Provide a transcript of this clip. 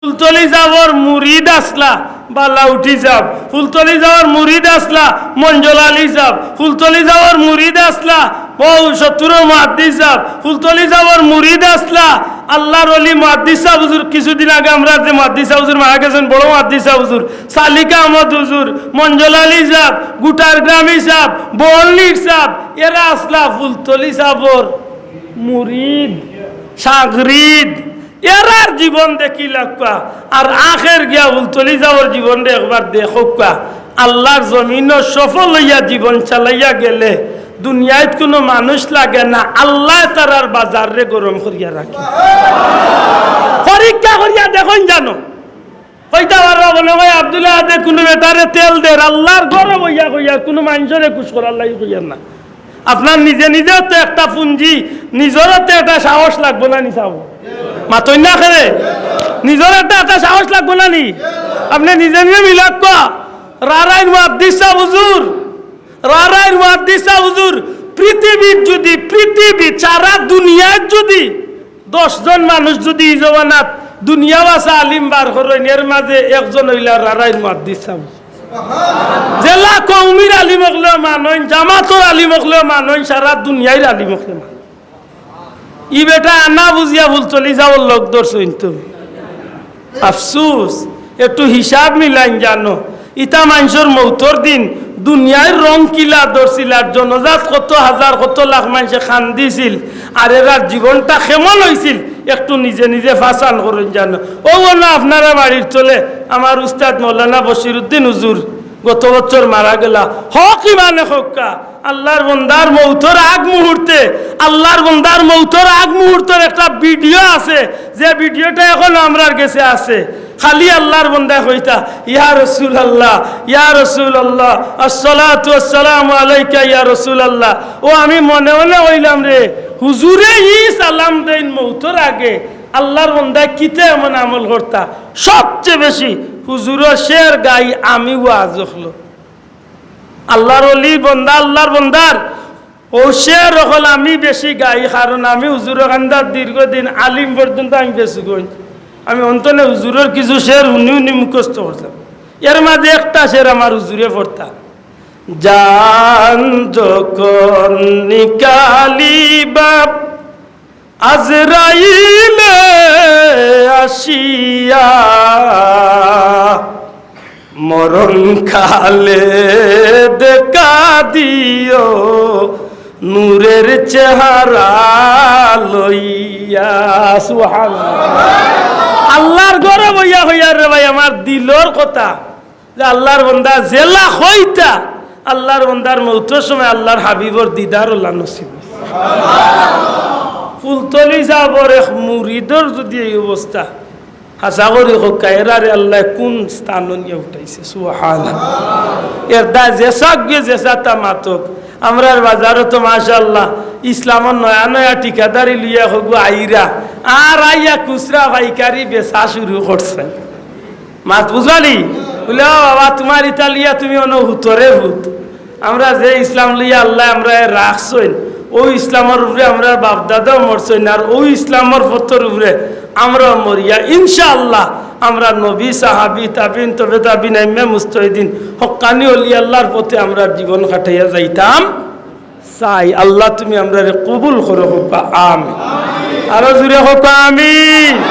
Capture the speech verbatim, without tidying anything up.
ফুলতলি সাবর মুরিদ আছলা বালাউটি সাব, ফুলতলি সাবর মুরিদ আছলা মঞ্জল আলী সাব, ফুলতলি সাবর মুরিদ আছলা বউ সত্তরর মুহাদ্দিস সাব, ফুলতলি সাবর মুরিদ আছলা আল্লাহর ওলি মুহাদ্দিস সাব হুজুর। কিছুদিন আগে আমরার যে মুহাদ্দিস সাব হুজুর মারা গেছইন, বড় মুহাদ্দিস সাব হুজুর, সালিক আহমদ হুজুর, মঞ্জল আলী সাব, গুটার গ্রামী সাব, বহলনির সাব, এরা আছলা ফুলতলি সাবর মুরিদ, শাগরিদ। এরার জীবন দেখিলাউক্কা, আর আখের গিয়া ফুলতলি সাবর জীবনরে একবার দেখউক্কা। আল্লাহর জমিনো সফল অইয়া জীবন চালাইয়া গেলে দুনিয়াত কুনু মানুষ লাগে না, আল্লায় তারার বাজাররে গরম করিয়া রাখে। পরীক্ষা করিয়া দেখইন জানো। কইতা পারবা মনে অয় আব্দুল আহাদে কুনু বেটারে তেল দের, আল্লাহর ঘরো বইয়া কইয়ার, কুনু মানষরে খুশ করার লাগি কইয়ার না। আপনার নিজে নিজেও তো একটা পুঞ্জি, নিজরও তো একটা সাহস লাগবো না নি সাব? মাতইন না কেনে? নিজর একটা, একটা সাহস লাগবো না নি? আপনে নিজে নিজে মিলাউক্কা। রারাইর মুহাদ্দিস সাব হুজুর, রারাইর মুহাদ্দিস সাব হুজুর, পৃথিবীত যুদি, পৃথিবীত সারা দুনিয়াত যুদি দশ জন মানুষ যুদি ই জমানাত দুনিয়া বাসা আলিম বার করইন, এর মাঝে একজন অইলা রারাইর মুহাদ্দিস সাব। জেলা কওমির আলিম অকলেও মানইন, জামাতর আলিম অকলেও মানইন, সারা দুনিয়ার আলিম অকলেও মানইন। ই বেটা আনা বুঝিয়া ফুলতলি সাবর লগ ধরছইন তো। আফসুস, একটু হিসাব মিলাইন জানো। ইতা মানষর মউতর দিন দুনিয়ার রং কিলা ধরছিল, আর জনজাত কত হাজার কত লাখ মানষে কান্দিছিল, আর এরার জীবনটা কেমন অইছিল, একটু নিজে নিজে ফাসান করইন জানো। অউ না আপনারা বাড়ির তলে আমার উস্তাদ মৌলানা বশিরউদ্দিন হুজুর গত বছর মারা গেলা। হক ইমানে কউক্কা, আল্লাহর বন্দার মউতর আগ মুহূর্তে, আল্লাহর বন্দার মউতর আগ মুহূর্তর একটা ভিডিও আছে, যে ভিডিওটা এখনো আমরার গেছে আছে। খালি আল্লাহর বন্দায় কইতা, "ইয়া রাসূলুল্লাহ, ইয়া রাসূলুল্লাহ, আসসালাতু ওয়াসসালামু আলাইকা ইয়া রাসূলুল্লাহ।" ও আমি মনে মনে কইলাম, রে, হুজুরে ই সালাম দেইন মউতর আগে, আল্লাহর বন্দায় কিতা এমন আমল করতা? সবচেয়ে বেশি হুজুরর শের গাই আমি ওয়াজ অকলো। আল্লাহর ওলির বন্দা, আল্লাহর বন্দার অউ শের অকল আমি বেশি গাই, কারণ আমি হুজুরর কান্দাত দীর্ঘদিন আলিম পর্যন্ত আমি বেসুগঞ্জ। আমি অন্তনে হুজুরর কিছু শের হুনি হুনি মুখস্থ করতাম। এর মাঝে একটা শের আমার হুজুরে পড়তা, জান যখন নিকালিবা আজরাইলে আসিয়া মরণ কালে দেখা দিও নূরের চেহারা লইয়া। সুবহানাল্লাহ। আল্লাহর ঘরো বইয়া কইয়ার রে ভাই, আমার দিলর কথা। যে আল্লাহর বন্দা যেলা কইতা, আল্লাহর বন্দার মউতর সময় আল্লাহর হাবিবর দিদার অলা নসিব। ফুলতলি সাবর এক মুরিদর যুদি এই অবস্থা, হাছা করি কউক্কা, এরারে আল্লায় কুন স্থানো নিয়া উঠাইছে? সুবহানাল্লাহ। এর দায় যেছা গিয়ে যেছা তা মাতউক। আমরার বাজারো তো মাশাআল্লাহ ইসলামর নয়া নয়া ঠিকাদারি লইয়া হগু আইরা, আর আইয়া খুচরা পাইকারি বেচা শুরু করছে। মাত বুঝালি? বুলে, "ও বাবা, তুমার ইতা লইয়া তুমি অনো হুতরে হুত।" আমরা যে ইসলাম লইয়া আল্লায় আমরারে রাখছইন, অউ ইসলামর উপরে আমরার বাপ-দাদাও মরছইন, আর অউ ইসলামর পথর উপরে আমরাও মরিয়া। ইনশাআল্লাহ, আমরা নবী, সাহাবী, তাবিন, তবে তাবিন, আইম্মা মুজতাহিদিন, হক্কানি অলি আল্লাহর পথে আমরার জীবন কাটাইয়া যাইতাম চাই। আল্লাহ, তুমি আমরারে কবুল করো, কউক্কা আমিন। আরো জুরে কউক্কা আমিন।